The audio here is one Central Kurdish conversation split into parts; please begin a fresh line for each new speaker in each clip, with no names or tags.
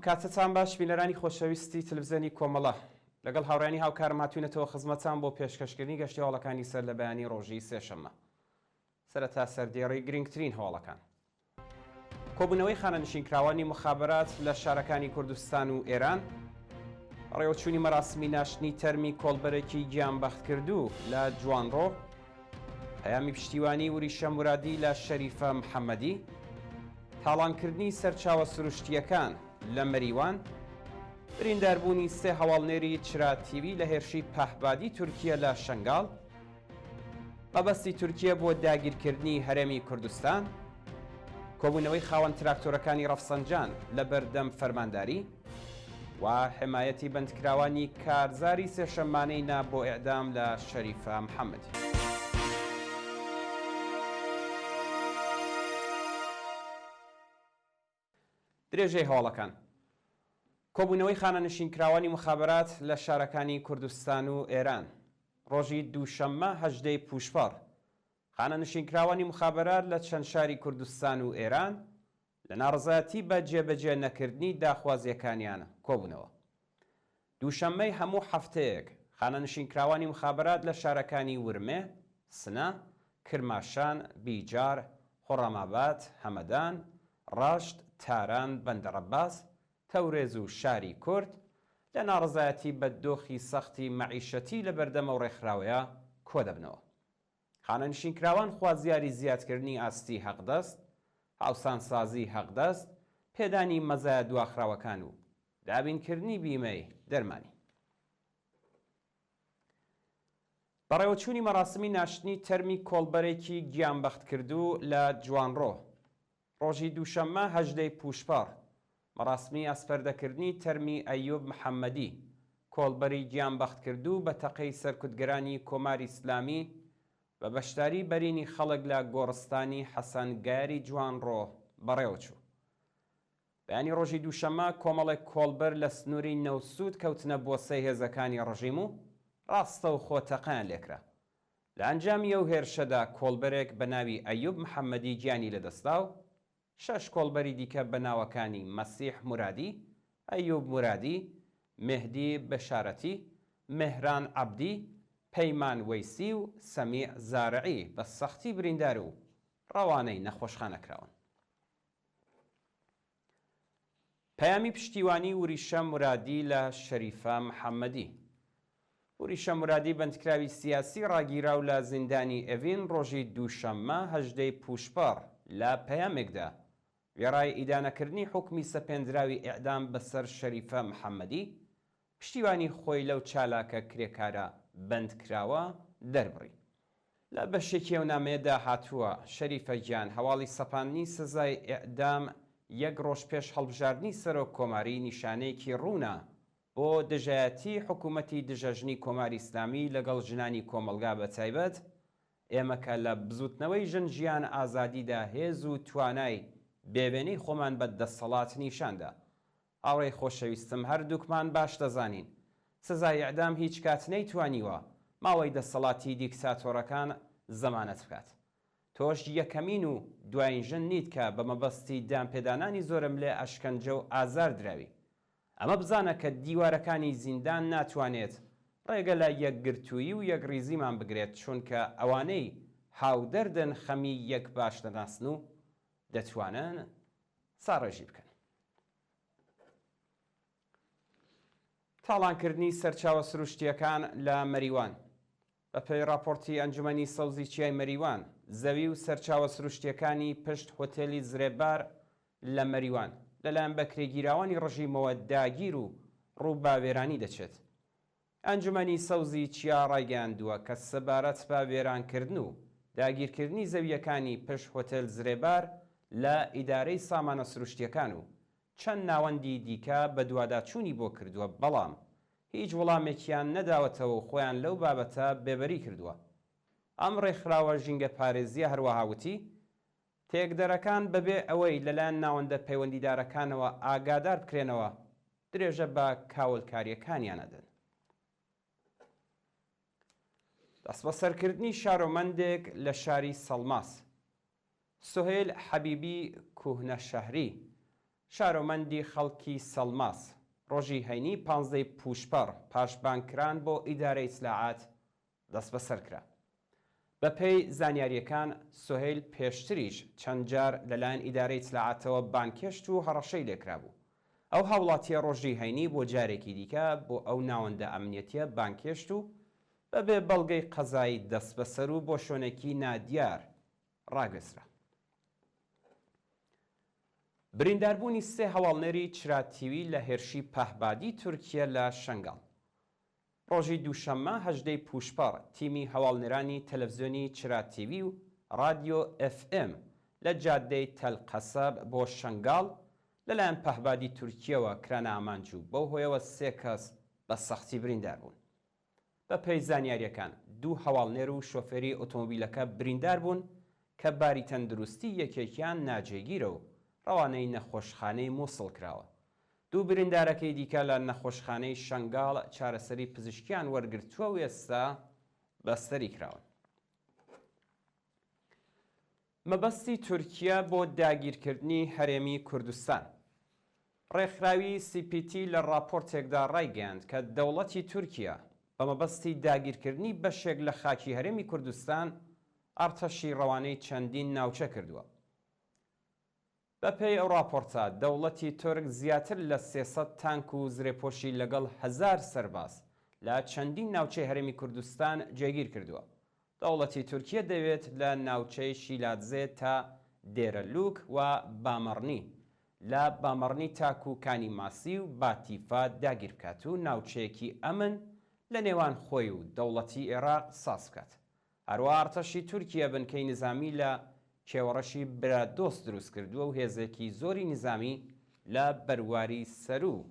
کاتتان باش بینەرانی خۆشەویستی تلفزیۆنی کۆمەڵە. لەگەڵ هاوڕێیانی هاوکارم هاتوینەتەوە خزمەتان بۆ پێشکەشکردنی گەشتی هەواڵەکانی سەر لە بەیانی ڕۆژی سێشەممە. سەرەتا سەردێڕی گرنگترین هەواڵەکان. کۆبوونەوەی خانەنشینکراوانی موخابەرات لە شارەکانی کوردستان و ئێران، بەڕێوەچوونی مەراسمی ناشتنی تەرمی کۆڵبەرێکی گیانبەختکردوو لە جوانڕۆ، پەیامی پشتیوانی وریشە مورادی لە شەریفە محەمەدی، تاڵانکردنی سەرچاوە سروشتییەکان لە مەریوان، برینداربوونی سێ هەواڵنێری چرا تیوی لە هێرشی پەهبادی تورکیە لە شەنگاڵ، مەبەستی تورکیە بۆ داگیرکردنی هەرێمی کوردستان، کۆبوونەوەی خاوەن تراکتۆرەکانی ڕەفسەنجان لە بەردەم فەرمانداری و حمایەتی بەندکراوانی کارزاری سێشەممانەی نا بۆ ئێعدام لە شەریفە محەممەدی. درێژەی هەواڵەکان. کۆبوونەوەی خانەنشینکراوانی موخابەرات لە شارەکانی کوردستان و ئێران ڕۆژی دووشەممە 18 ی پووشپەڕ خانەنشینکراوانی موخابەرات لە چەند شاری کوردستان و ئێران لە ناڕەزایەتی بە جێبەجێ نەکردنی داخوازییەکانیان کۆبوونەوە. دووشەممەی هەموو هەفتەیەک خانەنشینکراوانی موخابەرات لە شارەکانی ورمێ، سنە، کرماشان، بیجار، خۆڕاماباد، هەمەدان، ڕەشت، تاران، بەندەرعەباس، تەورێز و شاری کورد لە ناڕەزایەتی بە دۆخی سەختی مەعیشەتی لە بەردەم ئەو ڕێکخراوەیە کۆدەبنەوە. خانەنشینکراوان خوازیاری زیادکردنی ئاستی حەقدەست، هاوسانسازی حەقدەست، پێدانی مەزایا دواخراوەکان و دابینکردنی بیمەی دەرمانی. بەڕێوەچوونی مەراسمی ناشتنی تەرمی کۆڵبەرێکی گیانبەختکردوو لە جوانڕۆ ڕۆژی دووشەممە 18 ی پووشپەڕ، مەراسمی ئەسپەردەکردنی تەرمی ئەیوب محەممەدی، کۆڵبەری گیانبەختکردوو بە تەقەی سەرکوتگەرانی کۆماری ئیسلامی بە بەشداری بەرینی خەڵک لە گۆڕستانی حەسەن گایەری جوانڕۆ بەڕێوەچوو. بەیانی ڕۆژی دووشەممە کۆمەڵێک کۆڵبەر لە سنووری نەوسوود کەوتنە بۆسەی هێزەکانی ڕژیم و ڕاستەوخۆ تەقەیان لێکرا. لە ئەنجامی ئەو هێرشەدا کۆڵبەرێک بە ناوی ئەیوب محەممەدی گیانی لەدەستدا و شەش کۆڵبەری دیکە بە ناوەکانی مەسیح مورادی، ئەیوب مورادی، مێهدی بەشارەتی، مێهران عەبدی، پەیمان وەیسی و سەمیع زارعی بە سەختی بریندار و ڕەوانەی نەخۆشخانە کراون. پەیامی پشتیوانی وریشە مورادی لە شەریفە محەممەدی. وریشە مورادی بەندکراوی سیاسی ڕاگیراو لە زیندانی ئێڤین ڕۆژی دووشەممە 18 ی پووشپەڕ لە پەیامێکدا وێڕای ئیدانەکردنی حوکمی سەپێندراوی ئێعدام بەسەر شەریفە محەممەدی، پشتیوانی خۆی لەو چالاکە کرێکارە بەندکراوە دەربڕی. لە بەشێکی ئەو نامەیەدا هاتووە، شەریفە گیان هەواڵی سەپاندنی سزای ئێعدام یەک ڕۆژ پێش هەڵبژاردنی سەرۆک کۆماری نیشانەیەکی ڕوونە بۆ دژایەتیی حکوومەتی دژەژنی کۆماری ئیسلامی لەگەڵ ژنانی کۆمەڵگا بەتایبەت ئێمە کە لە بزووتنەوەی ژن ژیان ئازادیدا هێز و توانای بێوێنەی خۆمان بە دەسەڵات نیشان دا. هاوڕێی خۆشەویستم هەردووکمان باش دەزانین سزای ئیعدام هیچ کات نەیتوانیوە ماوەی دەسەڵاتی دیکتاتۆرەکان زەمانەت بکات. تۆش یەکەمین و دوایین ژن نیت کە بە مەبەستی دانپێدانانی زۆرەملێ ئەشکەنجە و ئازار دراوی. ئەمە بزانە کە دیوارەکانی زیندان ناتوانێت ڕێگە لە یەکگرتوویی و یەکڕیزیمان بگرێت چونکە ئەوانەی هاودەردن خەمی یەک باش دەناسن و دەتوانن ساڕێژی بکەن. تاڵانکردنی سەرچاوە سروشتییەکان لە مەریوان بەپێی ڕاپۆرتی ئەنجومەنی سەوزی چیای مەریوان، زەوی و سەرچاوە سروشتییەکانی پشت هۆتێلی زرێبار لە مەریوان، لەلایەن بەکرێگیراوانی ڕژیمەوە داگیر و ڕوو بە وێرانی دەچێت. ئەنجومەنی سەوزی چیا ڕایگەیاندووە کە سەبارەت بە وێرانکردن و داگیرکردنی زەوییەکانی پشت هۆتێل زرێبار لە ئیدارەی سامانە سروشتییەکان و چەند ناوەندی دیکە بەدواداچوونی بۆ کردووە، بەڵام هیچ وڵامێکیان نەداوەتەوە و خۆیان لەو بابەتە بێبەری کردووە. ئەم ڕێکخراوە ژینگەپارێزییە هەروەها وتی، تێکدەرەکان بەبێ ئەوەی لەلایەن ناوەندە پەیوەندیدارەکانەوە ئاگادار بکرێنەوە، درێژە بە کاولکارییەکانیان ئەدەن. دەستبەسەرکردنی شارۆمەندێک لە شاری سەڵماس. سوهەیل حەبیبی کوهنەشەهری. شارۆمەندی خەڵکی سەڵماس، ڕۆژی هەینی پانزدەی پووشپەڕ پاش بانگکران بۆ ئیدارەی ئیتلاعات دەستبەسەر کرا. بەپێی زانیارییەکان سوهەیل پێشتریش چەند جار لەلایەن ئیدارەی ئیتلاعاتەوە بانگهێشت و هەڕەشەی لێکرابوو. ئەو هاوڵاتییە ڕۆژی هەینی بۆ جارێکی دیکە بۆ ئەو ناوەندە ئەمنیەتییە بانگهێشت و بەبێ بەڵگەی قەزایی دەستبەسەر و بۆ شوێنێکی نادیار ڕاگوێزرا. برینداربوونی سێ هەواڵنێری چرا تیوی لە هێرشی پەهبادی تورکیە لە شەنگاڵ. ڕۆژی دووشەممە هەژدەی پووشپەڕ تیمی هەواڵنێرانی تەلەفزیۆنی چرا تیوی و ڕادیۆ ئێف ئێم لە جادەی تەل قەسەب بۆ شەنگاڵ لەلایەن پەهبادی تورکیەوە کرانە ئامانج و بەو هۆیەوە سێ کەس بە سەختی بریندار بوون. بە پێی زانیارییەکان دوو هەواڵنێر و شۆفێری ئۆتۆمۆبیلەکە بریندار بوون کە باری تەندروستی یەکێکیان ناجێگیرە و ڕەوانەی نەخۆشخانەی موسڵ کراوە. دوو بریندارەکەی دیکە لە نەخۆشخانەی شەنگاڵ چارەسەری پزیشکیان وەرگرتووە و ئێستا بەستەری کراون. مەبەستی تورکیە بۆ داگیرکردنی هەرێمی کوردستان. ڕێکخراوی سی پی تی لە ڕاپۆرتێکدا ڕایگەیاند کە دەوڵەتی تورکیە بە مەبەستی داگیرکردنی بەشێک لە خاکی هەرێمی کوردستان ئەڕتەشی ڕەوانەی چەندین ناوچە کردووە. بە پێی ئەو ڕاپۆڕتە، دەوڵەتی تورک زیاتر لە 300 تانک و زرێپۆشی لەگەڵ هەزار سەرباز لە چەندین ناوچەی هەرێمی کوردستان جێگیر کردووە. دەوڵەتی تورکیە دەیەوێت لە ناوچەی شیلادزێ تا دێرەلوک و بامەڕنی، لە بامەڕنی تاکوو کانی ماسی و باتیفا داگیر بکات و ناوچەیەکی ئەمن لە نێوان خۆی و دەوڵەتی ئێراق ساز بکات. هەروەها ئەڕتەشی تورکیە بنکەی نیزامی لە کێوەڕەشی برادۆست دروست کردووە و هێزێکی زۆری نیزامی لە بەرواری سەروو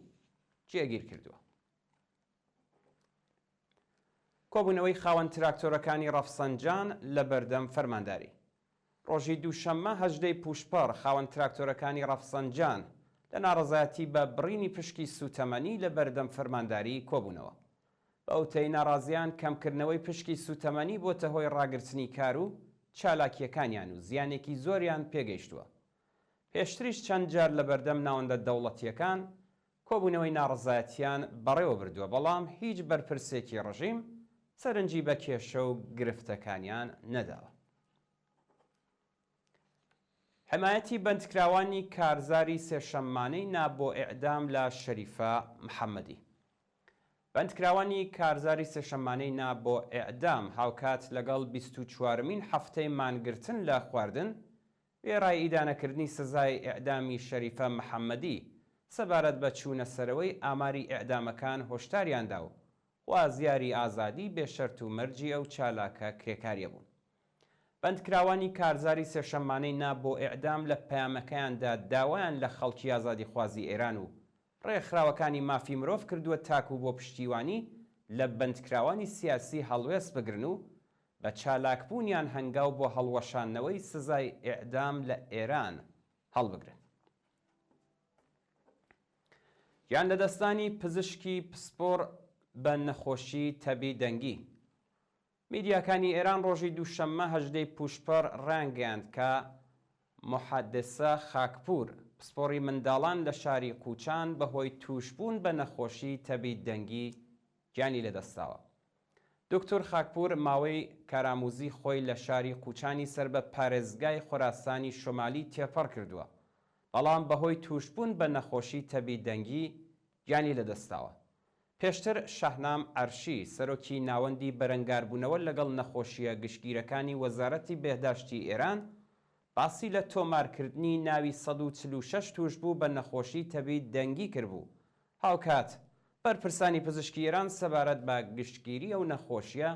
جێگیر کردووە. کۆبوونەوەی خاوەن تراکتۆرەکانی ڕەفسەنجان لە بەردەم فەرمانداری. ڕۆژی دووشەممە هەژدەی پووشپەڕ خاوەن تراکتۆرەکانی ڕەفسەنجان لە ناڕەزایەتی بە بڕینی پشکی سووتەمەنی لە بەردەم فەرمانداری کۆبوونەوە. بە وتەی ناڕازیان کەمکردنەوەی پشکی سووتەمەنی بۆتە هۆی ڕاگرتنی کار و چالاکییەکانیان و زیانێکی زۆریان پێگەیشتووە. پێشتریش چەند جار لەبەردەم ناوەندە دەوڵەتییەکان کۆبوونەوەی ناڕەزایەتییان بەڕێوە بردووە، بەڵام هیچ بەرپرسێکی ڕژیم سەرنجی بە کێشە و گرفتەکانیان نەداوە. حمایەتی بەندکراوانی کارزاری سێشەممانەی نا بۆ ئێعدام لە شەریفە محەممەدی. بەندکراوانی کارزاری سێشەممانەی نا بۆ ئێعدام هاوکات لەگەڵ بیست و چوارمین هەفتەی مانگرتن لە خواردن، وێڕای ئیدانەکردنی سزای ئێعدامی شەریفە محەممەدی، سەبارەت بە چوونەسەرەوەی ئاماری ئێعدامەکان هۆشداریان دا و خوازیاری ئازادی بێ شەرت و مەرجی ئەو چالاکە کرێکارییە بوون. بەندکراوانی کارزاری سێشەممانەی نا بۆ ئێعدام لە پەیامەکەیاندا داوایان لە خەڵکی ئازادیخوازی ئێران و ڕێکخراوەکانی مافی مرۆڤ کردووە تاکوو بۆ پشتیوانی لە بەندکراوانی سیاسی هەڵوێست بگرن و بە چالاکبوونیان هەنگاو بۆ هەڵوەشاندنەوەی سزای ئێعدام لە ئێران هەڵبگرن. گیانلەدەستدانی پزیشکی پسپۆڕ بە نەخۆشی تەبی دەنگی. میدیاکانی ئێران ڕۆژی دووشەممە هەژدەی پووشپەڕ ڕایانگەیاند کە موحەدسە خاکپوور، پسپۆڕی منداڵان لە شاری قوچان بەهۆی تووشبوون بە نەخۆشی تەبی دەنگی گیانی لەدەستداوە. دوکتور خاکپوور ماوەی کاراموزی خۆی لە شاری قوچانی سەر بە پارێزگای خۆراسانی شۆمالی تێپەڕ کردووە، بەڵام بەهۆی تووشبوون بە نەخۆشی تەبی دەنگی گیانی لەدەستداوە. پێشتر شەهنام عەرشی، سەرۆکی ناوەندی بەرەنگاربوونەوە لەگەڵ نەخۆشییە گشتگیرەکانی وەزارەتی بێهداشتی ئێران، باسی لە تۆمارکردنی ناوی 146 تووشبوو بە نەخۆشی تەبی دەنگی کردبوو. هاوکات، بەرپرسانی پزیشکی ئێران سەبارەت بە گشتگیری ئەو نەخۆشییە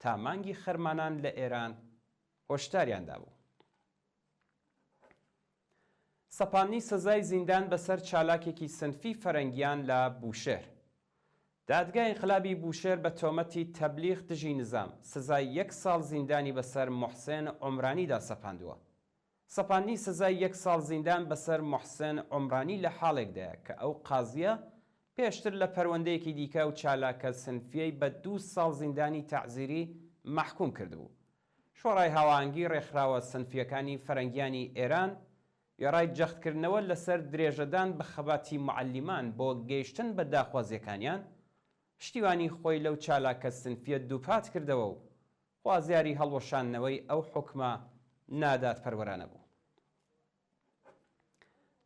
تا مانگی خەرمانان لە ئێران هۆشداریان دابوو. سەپاندنی سزای زیندان بەسەر چالاکێکی سنفی فەرەنگیان لە بوشێهر. دادگای ئینقلابی بوشێهر بە تۆمەتی تەبلیغ دژی نزام، سزای یەک ساڵ زیندانی بەسەر موحسێن عومرانیدا سەپاندووە. سەپاندنی سزای یەک ساڵ زیندان بەسەر موحسێن عومرانی لە حاڵێکدایە کە ئەو قازییە پێشتر لە پەروەندەیەکی دیکە ئەو چالاکە سنفیەی بە دوو ساڵ زیندانی تەعزیری مەحکووم کردبوو. شۆڕای هاوئاهەنگی ڕێکخراوە سنفییەکانی فەرەنگیانی ئێران. وێڕای جەختکردنەوە لەسەر درێژەدان بە خەباتی موعەلیمان بۆ گەیشتن بە داخوازییەکانیان، پشتیوانی خۆی لەو چالاکە سنفییە دووپات کردەوە و خوازیاری هەڵوەشاندنەوەی ئەو حوکمە نادادپەروەرانە بوو.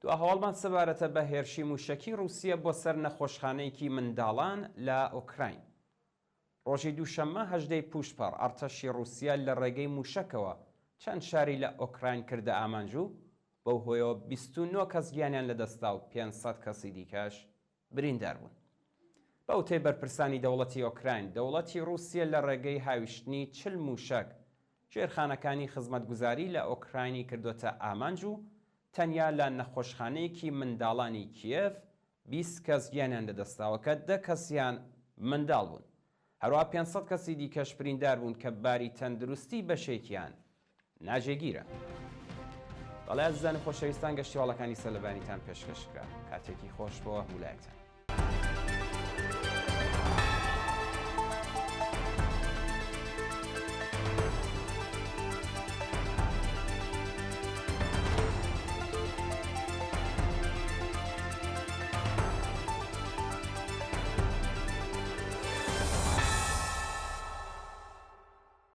دوا هەواڵمان سەبارەتە بە هێرشی مووشەکی ڕووسیە بۆ سەر نەخۆشخانەیەکی منداڵان لە ئۆکراین. ڕۆژی دووشەممە 18 ی پووشپەڕ ئەڕتەشی ڕووسیە لە ڕێگەی مووشەکەوە چەند شاری لە ئۆکراین کردە ئامانج و بەو هۆیەوە 29 کەس گیانیان لەدەستدا و 500 کەسی دیکەش بریندار بوون. بە وتەی بەرپرسانی دەوڵەتی ئۆکراین، دەوڵەتی ڕووسیە لە ڕێگەی هاویشتنی 40 مووشەک ژێرخانەکانی خزمەتگوزاری لە ئۆکراینی کردۆتە ئامانج و تەنیا لە نەخۆشخانەیەکی منداڵانی کیێڤ 20 کەس گیانیان لەدەستداوە کە دە کەسیان منداڵ بوون. هەروەها 500 کەسی دیکەش بریندار بوون کە باری تەندروستی بەشێکیان ناجێگیرە. بەڵێ ئازیزان و خۆشەویستان گەشتی هەواڵەکانی سەرلەبەیانیتان پێشکەش کرا. کاتێکی خۆش بۆ هەموو لایەکتان.